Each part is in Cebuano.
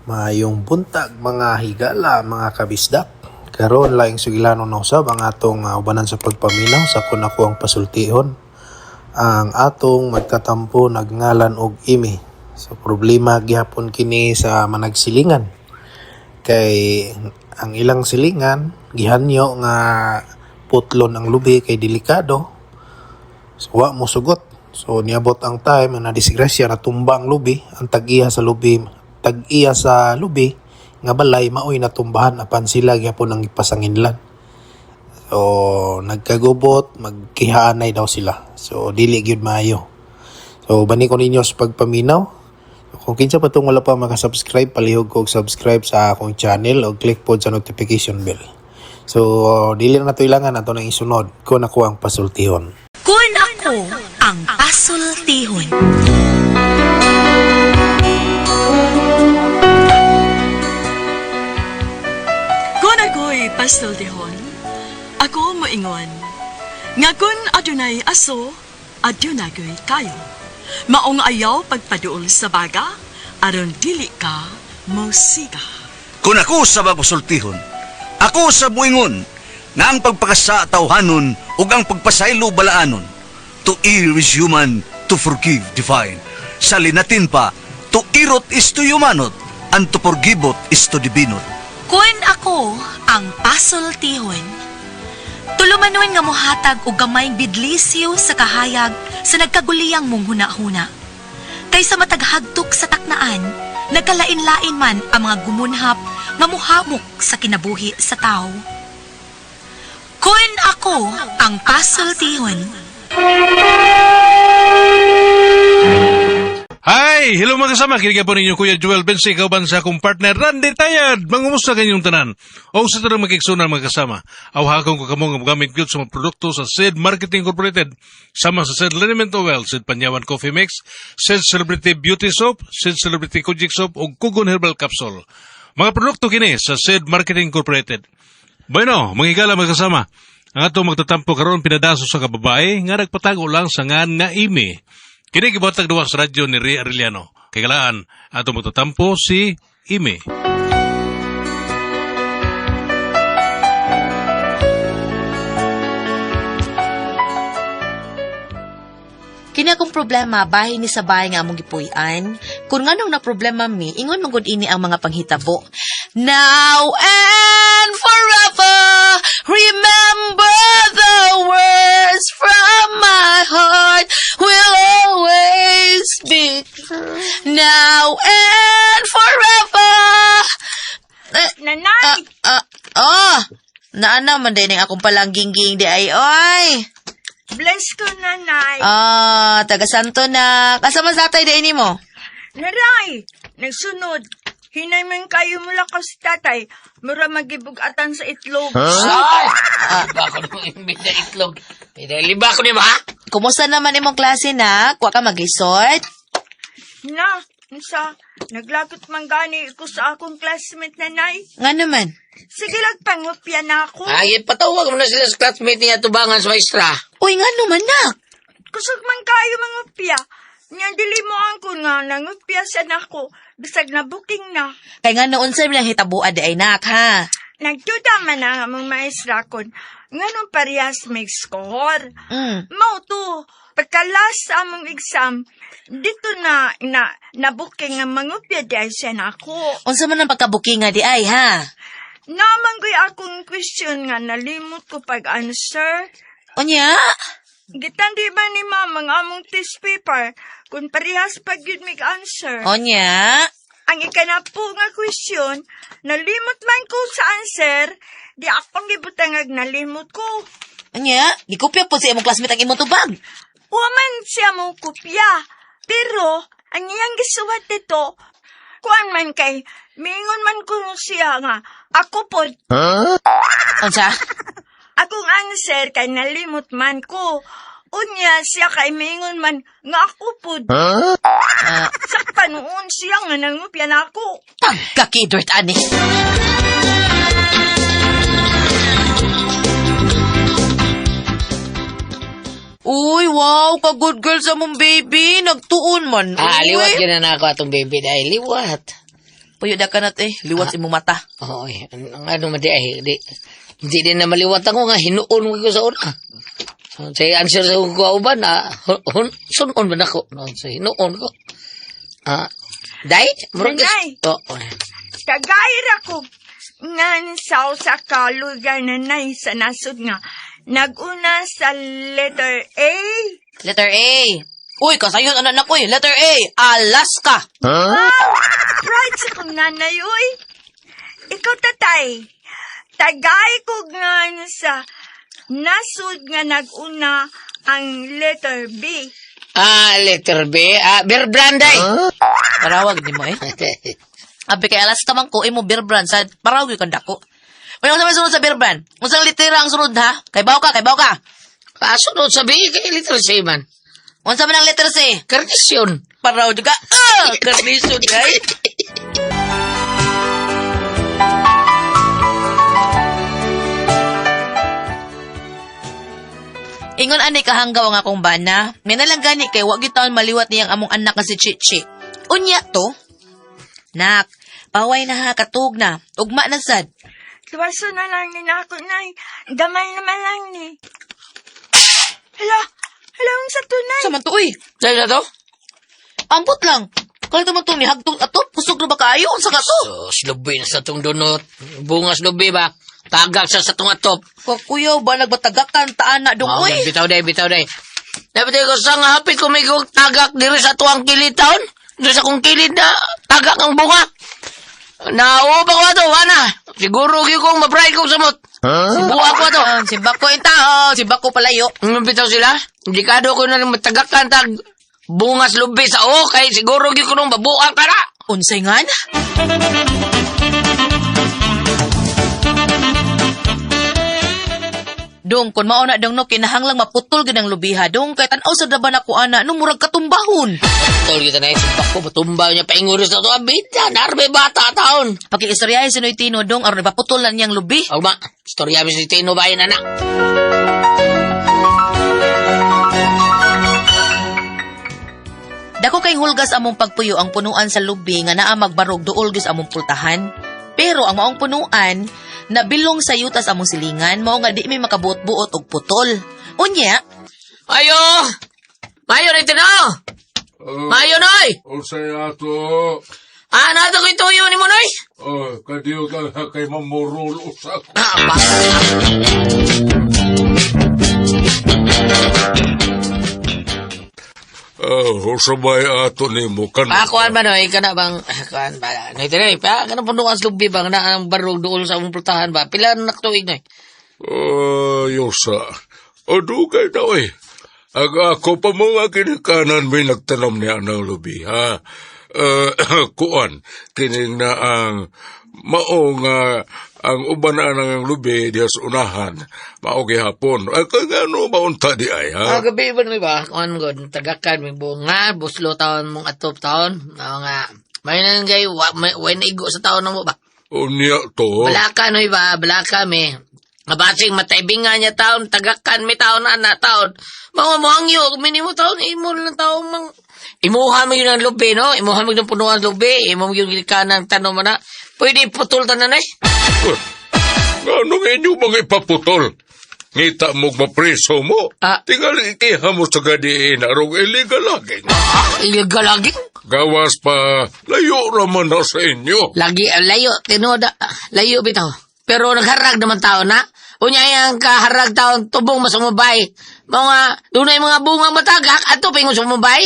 Maayong buntag mga higala, mga kabisdak. Karon laing sugilanon na usab ang atong ubanan sa pagpaminaw sa kun ako ang pasultihon. Ang atong magtatampo nagngalan og imi. So problema gihapon kini sa managsilingan. Kay ang ilang silingan gihanyo nga putlon ang lubi kay delikado. So, wa mo sugot. So niabot ang time na disgrasya, natumba ang lubi, ang tag-iya sa lubi, tag-iya sa lubi nga balay maoy natumbahan apan sila gyapon ang ipasanginlan. So nagkagubot, magkihaanay daw sila. So dili gyud maayo. So bani ko ninyo sa pagpaminaw. Kung kinsa pa tong wala pa makasubscribe, palihog ko og subscribe sa akong channel o click pod sa notification bell. So dili na nato ilangan, ato nang isunod kun ako ang pasultihon. Kun ako ang pasultihon. Kun ako'y pasultihon, ako moingon. Nga kun adunay aso, adunay ko'y kayo. Maong ayaw pagpaduol sa baga, aron dili ka mosiga. Kung ako sa babasultihon, ako sa buingon, nga ang pagpakasa tawhanon ug ang pagpasaylo balaanon. To err is human, to forgive divine. Sa linatin pa, to irot is to humanot, and to forgiveot is to divinot. Kun ako ang pasultihon. Tulumanon nga mohatag og gamayng bidlisyo sa kahayag sa nagkaguliyang mong huna-huna. Kaysa mataghagtok sa taknaan, nagkalain-lain man ang mga gumunhap nga muhamok sa kinabuhi sa tao. Kun ako ang pasultihon. Hi! Hello mga kasama! Kiniga po ninyo Kuya Joel Bensi, kauban sa akong partner Randy Tayad! Mangumusta kanyong tanan? O sa tanang magkiksunan mga kasama, awhakong ko kamo nga mogamit gyud sa mga produkto sa Sid Marketing Incorporated, sama sa Sid Liniment Oil, Sid Panyawan Coffee Mix, Sid Celebrity Beauty Soap, Sid Celebrity Kojic Soap, o Kugon Herbal Capsule. Mga produkto kini sa Sid Marketing Incorporated. Bueno, mga higala mga kasama, ang atong magtatampo karon pinadaso sa kababae nga nagpatago lang sa ngan nga imi. Kini gibuhatag duwa sa radyo ni Ray Arellano. Kay galaan, atong magtatampo si Ime. Kini akong problema, bahin ni sa bahay nga among gipuy-an. Kung nganong na problema mi, ingon man gud ini ang mga panghitabo. Now and forever, remember the words from my heart will always be true. Now and forever. Eh, Nanay! ah, ah, oh, naana man din ang akong palangging-ging di ay, oy. Bless ko, nanay. Ah, taga Santo na. Kasama sa tatay di ini mo. Naray! Nagsunod. Hinay man kayo mula ko si tatay. Mura magibugatan sa itlog. Ay! Liba ko nung imbis na itlog. Pinaliba ko ni ma. Kumusta naman imong klase na? Kuha ka maglisod? Na, unsa, naglagot man gani ko sa akong classmate, nanay. Nga naman. Sige lang, pangupya na ako. Ay, patawag mo na sila sa classmate niya tubangan sa maestra. Uy, nga naman nak. Kusog man kayo mangupya. Nya dili mo ang nga nangupya sa nako. Bisag na booking na. Kay nga noon sa ilang hitabuan di ay nak, ha? Nagduda man ang among maestra kon. Nganong parehas may score. Mao to, pagkalas sa among exam, dito na na na-booking ang mangupya di ay siya nako. Unsa man ang pagkabuking nga di ay, ha? Naman ko'y akong question nga nalimot ko pag-answer. Unya? Gitan di ba ni mama ang among test paper kung parehas pag yun mig answer. Unya? Ang ikanapo nga question, nalimot man ko sa answer, di akong gibutangag nalimot ko. Unya? Gikopya po sa imong classmate ang imong tubag. Wa man siya mo kopya. Pero, ang iyang gisuwat dito, kuan man kay, mingon man ko siya nga, ako po, Unsa? akong answer kay nalimot man ko. Unya siya kay mingon man nga ako po. Ah, Sa panuon siya nga nangupya na ako. pagkakidort ani. Uy, wow, ka good girl sa mong baby. Nagtuon man. Ah, Uy. liwat yun na ako atong baby dahil liwat. Puyo da ka na eh. Liwat sa imong mata. Oo, eh. Ang ano man di ay, di, hindi din na maliwat ako nga, hinuon mo ko sa una. So, say answer sa akong kauban, sunon ba nako? No, so, hinuon ko. Ah, day? Murag Nanay. Oh, oh. Tagay ra ko ngan sa usa ka lugar nanay sa nasod nga naguna sa letter A. Letter A. Uy, kasayon anak na ko eh. Letter A, Alaska. Wow! Proud sa kong nanay, uy. Ikaw, tatay. Tagay ko ngan sa nasod nga naguna ang letter B. Ah, letter B. Ah, beer brand, day. Parawag ni mo eh. Abi kay Alaska man ko, imo beer brand. Sa parawag yung kandako. Uy, unsa may sunod sa beer brand? Unsang litera ang sunod ha? Kay baw ka, kay baw ka. Ah, sunod sa B, kay letter C man. Unsa man ang letter C? Carnation. Parawag ka. Ah, carnation, guys. Ingon ani kahanggaw ang akong bana. May nalang gani kay wa gyud taon maliwat niyang among anak nga si Chichi. Unya to. Nak, paway na ha katug na. Ugma na sad. Tuwaso na lang ni nako, nay. Gamay naman lang ni. Hala, hala, unsa to, nay? Sa man to uy? Sa'yo na to? Ambot lang. Kaya naman to ni hagtong atop, kusog na ba kaayo unsa ka to? So, slubi na sa tong dunot. Bunga slubi ba? Tagak sa tong atop. Kakuyaw ba nagbatagakan taan na dong Oh, uy? bitaw day, bitaw day. Dapat ko sa nga hapit ko may kong tagak diri sa tuwang kilid taon. Diri sa kong kilid na tagak ang bunga. Nauba ko ato, ana. Siguro gyud kong mabride kong samot. Huh? Buha ko ato. Ah, Simbak ko yung tao, simbak ko palayo. Ang bitaw sila. Indikado ko na lang matagakan tag bungas lubi sa o kay siguro gyud ko nung babuang ka na. Unsay nga na? Dong, kung mauna dong no, kinahanglang maputol gid ang lubiha. Dong, kay tan-aw sa daba na ko ana, no, murag katumbahon. Tol kita na simbak ko matumbaw niya painguris na to abita narbe bata taon. Pakiistoryahe si Noy Tino, dong, aron ipaputol na niyang lubi. Ugma, istorya mi si Tino bayan anak. Dako kay hulgas among pagpuyo ang punuan sa lubi nga naa magbarog duol gyud sa among pultahan. Pero ang maong punuan nabilong sa yutas among silingan mao nga di mi makabuot-buot og putol. Unya, Ayo! Mayo na ito na! Mayo noy! Unsay ato? Ah, nato ko ituyo ni mo noy! Oh, kadiyo ka kay mamurul usa ko. Ah, ba? Oh, usabay ato nimo kan. Ah, kuan ba noy? Kana bang, kuan ba? Noy tinoy, pa, kana punuan sa lubi ba? Kana ang barog duol sa among pultahan ba? Pila na nakatuig noy? Oh, yosa. O dugay daw eh. Ag ako pa mo nga kinikanan may nagtanam niya ng lubi, ha? Kuan, kining na ang mao nga ang uban na ang lubi diha sa unahan, mao gihapon. Ay, kay ngano maunta di ay, Ah, ha? gabi ba noy ba? Kuan god, tagakan may bunga, buslo taon mong atop taon. Oo nga. May nang gay, wa, may, way naigo sa taon na mo ba? Unya to. Balaka noy ba? Balaka me. Mabasing mataibinga niya taon, tagakan mi taon na na taon. Mga mohangyo, minimo taon, imo lang taon mang... Imuha mo yun ang lubi, no? Imuha mo yung punuan lubi, imo mo yung gilikanan tanom mo na. Pwede putol tanan eh. Anong inyo mga ipaputol? Ngita mo mapreso mo. Ah. Tingal ikiha mo sa gadiin arong illegal lagi. Ah, illegal lagi. Gawas pa, layo raman na sa inyo. Lagi, layo, tinuod, layo bitaw. Pero nagharag naman tao na. Unya yang kaharag taon, tubong masumubay. Mga, dunay mga bunga matagak, ato pingon sumubay.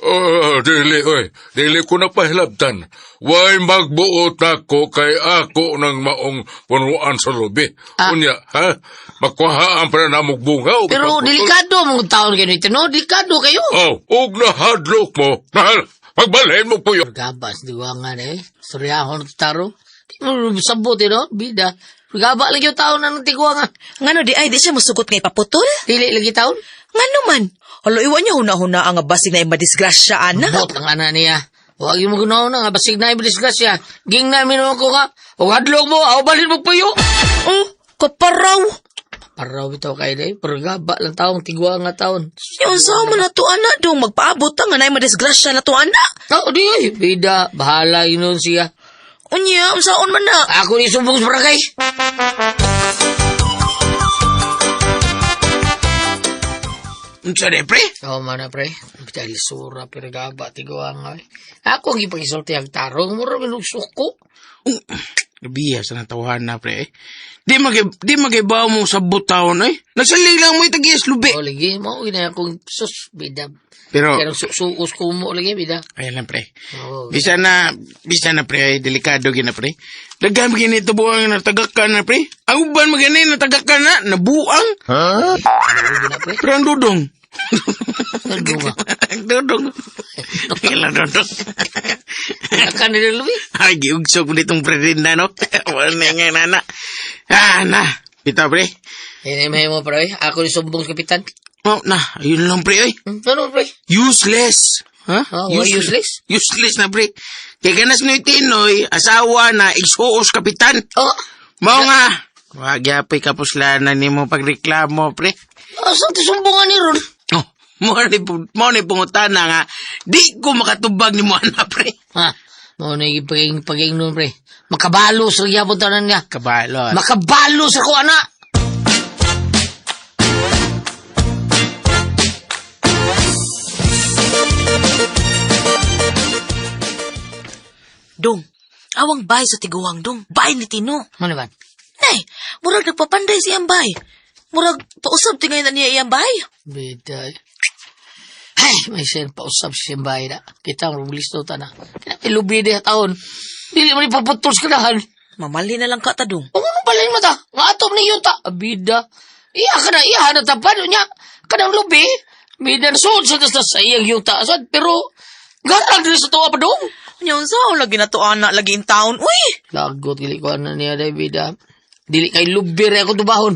Oh, dili, oy. Dili ko na pahilabtan. Way magbuot ako kay ako ng maong punuan sa lubi. Ah. Unya, ha? Makuhaan pa na namog bunga. o Pero ipaputol. delikado mong taon kayo, tinuod, delikado kayo. Oh, ug nahadlok mo. Nahal, pagbalhin mo po yun. Gabas, di ba nga na eh. Suryahon taro. Di mo sabot eh, no? Bida. Gaba lagi yung taon na nang tigwa nga. ngano di ay di siya musugot nga ipaputol? Dili lagi taon. Ngano man? Hala iwan niya huna-huna ang basig na imadisgrasya ana. Bot lang ana niya. Huwag yung magunaw na nga. Basig na ibadisgrasya. Ging namin ako nga. Huwag hadlok mo. Aw, balin mo payo. Oh, kaparaw. Paraw bitaw kayo na eh. Pero gaba lang taong tigwa nga taon. Yung sa man na to ana dong magpaabot ta nga na madisgrasya na to ana. Oh, di ay. Bida. Bahala yun siya. Unya, unsaon man na? Ako ni sumbong sa barangay. Unsa de, pre? Oo, mana pre. Bitay lisura, pero gaba, tiguang nga. eh. Ako ang ipagisulti ang tarong, mura man og suko. Gabiya sa natawahan na, pre. Eh. Di magibaw mo sa butaon, eh. Nagsalig lang mo itagiyas lubi. O, lagi, mo, gina akong sus, bida. Pero, Pero suus ko mo, lagi, bida. ayan lang, pre. Oo. Bisa na, pre, ay, delikado gina, pre. Daghan mo gini tubuang natagakan na, pre. Ang uban mo gini natagakan na, nabuang. Ano gina, pre? Pero ang dudong. Ano ba? Ang dudong. Kailan dudong. Akan nila lubi. Ay, giugsog mo ditong pre-rinda, no? Wala na nga, nana. Ah, na. Bitaw, pre. Hindi may mo, pre. Ako ni sumbong sa kapitan. Oh, na. Ayun lang, pre, oy. Ano, pre? Useless. Ha? Ah, why useless? Useless na, pre. Kaya ganas no itinoy, asawa na igsuos kapitan. Oh, Mao nga. Wag yapoy kapuslanan nimo pagreklamo, pre. asa ti sumbongan ni ron? Oh, mo ni pangutana nga di ko makatubag nimo ana, pre. Ha? Mo na yung paging paging nun, pre. Makabalo sa gyapon tanan niya. Kabalo. Makabalo sa ko, ana! Dong, awang bay sa tiguang dong. Bay ni Tino. Ano ba? Nay, murag nagpapanday siyang bay. Murag pausab tingay na niya iyang bay. Bida. Ay, may sen pausap siya bahay na. Kita ang rublisto ta na. Kaya may lubi di taon. Dili mo ni paputol sa kanahan. Mamali na lang ka ta dong. Kung ano balin mo ta? Nga atom ni yuta. Bida. Iya ka na, iya na tapan niya. Kanang lubi. Bida na suod sa tas sa iyang yuta. Sad, pero garang dili sa tuwa pa dong. Nya unsa lagi na to ana lagi in town. Uy, Lagot gili ko ana niya day bida. Dili kay lubi re ako tubahon.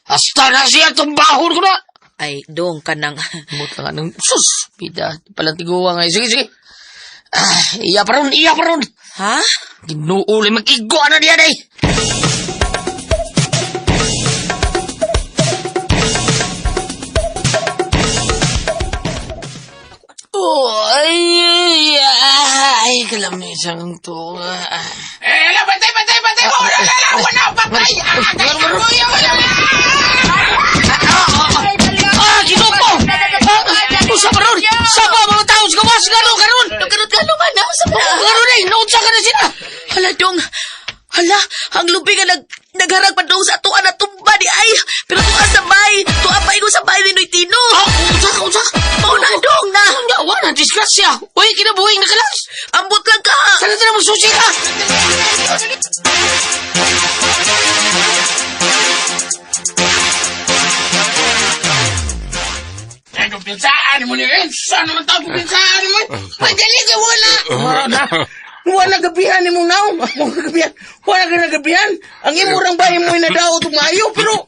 Hasta na siya tumbahon ko na. Ay, dong kanang Mut lang anong sus, bida. Palang tiguwa nga. Sige, sige. Ah, iya pa ron, iya pa ron. Ha? Ginuuli, mag-igo na niya day. Oh, ay, ay, ay, kalamisang to. Eh, ala, patay, patay, patay! Wala, wala, wala, patay! Ah, kay kuya, wala, wala! Ah, ginupo! Ah, usa pa ron! Sa pa mga tao sa gawas, gano, karon! Karon gano man na usa pa. Karon ay, naunsa ka na sila! Hala dong. Hala, ang lubi nga nagharag pa dong sa atuan na tumba di ay. Pero tuwa sa bay, tuwa pa ingon sa bay ni Noy Tino. Ah, unsa ka, unsa ka? Mao na dong na. Nga, wala, disgrasya! Uy, kinabuhing nakalas! Ambot lang ka. Sana na magsusi ka! Eh, kumpinsaan mo ni Renzo. Ano man tao kumpinsaan mo? Madali ka, wala! Wala. Wala gabihan ni mong naong. Wala gabihan. Wala ka nagabihan. Ang imurang bahay mo inadaot ug maayo, pero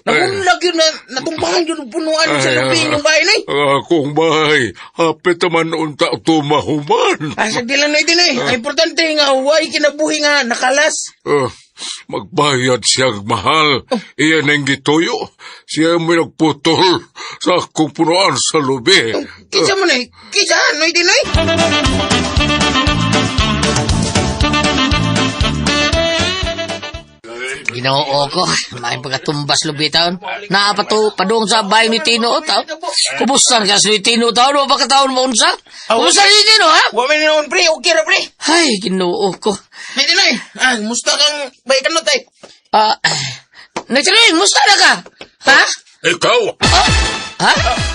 nagunlag yun na natumpahan yun ang punuan sa lubi inyong bahay na eh. Akong bahay, hapit naman unta tumahuman. Asa di lang na ito eh. Ang importante nga, huwag kinabuhi nga, nakalas. Magbayad siya mahal. Iyan ang gituyo. Siya may nagputol sa akong punuan sa lubi. Kinsa mo na eh. Kinsa, ano ito na eh. Ginoo ko, may pagkatumbas lubi taon. Naa pa to, padung sa bahay ni Tino, taon. Kumusta ka sa ni Tino taon? O baka taon mo unsa? Kumusta ni Tino, ha? Huwag may noon, pre. Okay ra, pre. Ay, ginoo ko. May tinoy. Ah, musta kang bay kanot eh. Ah, Nay Tinoy, musta na ka? Ha? Ikaw! Oh, ha?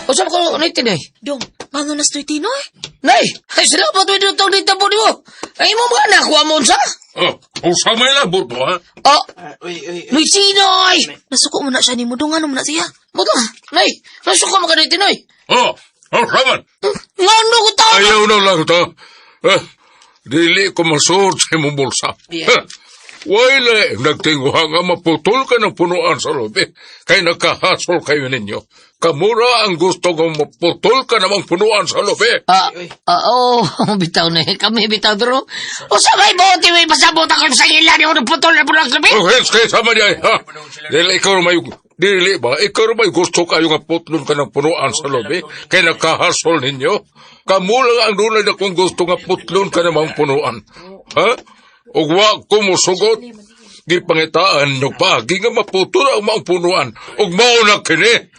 Usap ko, Nay Tinoy. Dong, ngano na Noy Tino eh? Nay, ay sila pa tuwid itong dito po mo. Ay mo mga nakuha mo unsa? Ah, usa may labot mo, ha? Oh, Uy, uy, Nay Tinoy! Nasuko mo na siya nimo dong, ngano mo na siya? Muto, Nay, nasuko mo ka Nay Tinoy. Oh, oh, raman. Ngano ko taon? Ayaw na lang ta. Eh, dili ko masuot sa imong bulsa. Eh, Wala, nagtinguha nga maputol ka ng punuan sa lubi. Kay nagkahasol kayo ninyo. Kamura ang gusto nga maputol ka namang punuan sa lubi. Ah, ah, oh, bitaw na eh. Kami bitaw pero. Usa may bote may pasabot ako sa ila ni ono putol na pulang labi. Oh, heads kay sama niya, ha? Dili ikaw may dili ba? Ikaw may gusto kayo nga putlon ka ng punuan sa lubi. Kay nagkahasol ninyo. Kamura ang dunay na kung gusto nga putlon ka namang punuan. Ha? Ug wa ko mosugot. Gipangitaan nyo paagi nga maputol ang maong punuan. Ug mao na kini.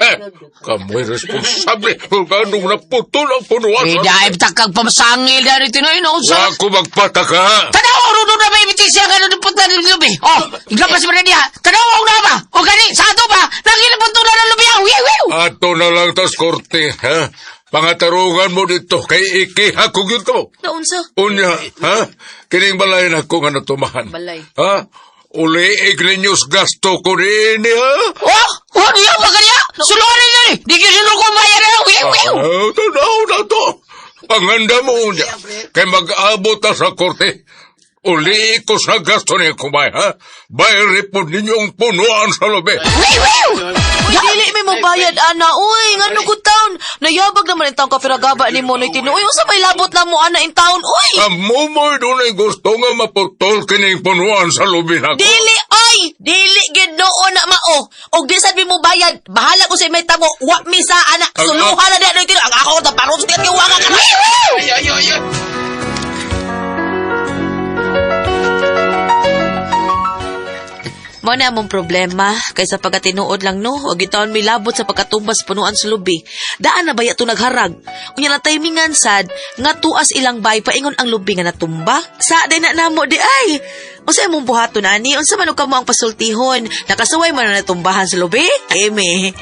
Eh, kamoy responsable kung anong naputol ang punuan. Bidaib takag pamasangil dari tinoy no Wa unsa. ko magpataka. Tanaw rudo na may bitis siya nga nung punta ng lubi. Oh, iglapas mo na niya. Tanaw na ba? O gani, sa ato ba? Nangilapon to na ng lubi. Ah, wiw, wiw. Ato na lang tas korte, ha? Pangatarungan mo dito kay ikiha ko gyud ko. Naunsa? Unya, ha? Kining balay na ko nga natumahan. Balay. Ha? Uli ninyo sa gasto ko niini, ha? Oh, oh, niya ba kanya? Suluhan na niya. Di kayo sinul ko bayar na. Wiw, wiw. Ah, tanaw na to. Panganda mo unya. Kay mag-abot ta sa korte. Uli ko sa gasto ni kumay, ha? Bayari po ninyo ang punuan sa lubi. Wiw, wiw. Uy, dili may mobayad ana. Uy, ngano good town. Nayabag naman in taon ka firagaba ni mo tino. Uy, unsa may labot na mo ana in town? Uy! Amo mo'y dunay gusto nga maputol kining punuan sa lubi nako. Dili ay! Dili gid noon na mao. Og di sad mi mo bayad. Bahala ko sa may tamo. Wa mi sa ana. Suluhan na di tino. Ang ako ta paron sa kay wa ka. Ay, ay, ay, ay. Mao na among problema kaysa pagkatinuod lang no, og gitaon mi labot sa pagkatumbas punuan sa lubi. Daan na baya to nagharag. Unya na timingan sad nga tuas ilang bay paingon ang lubi nga natumba. Sa day na namo di ay. Unsa imong buhaton ani? Unsa man og kamo ang pasultihon? Nakasuway man na natumbahan sa lubi? Eme.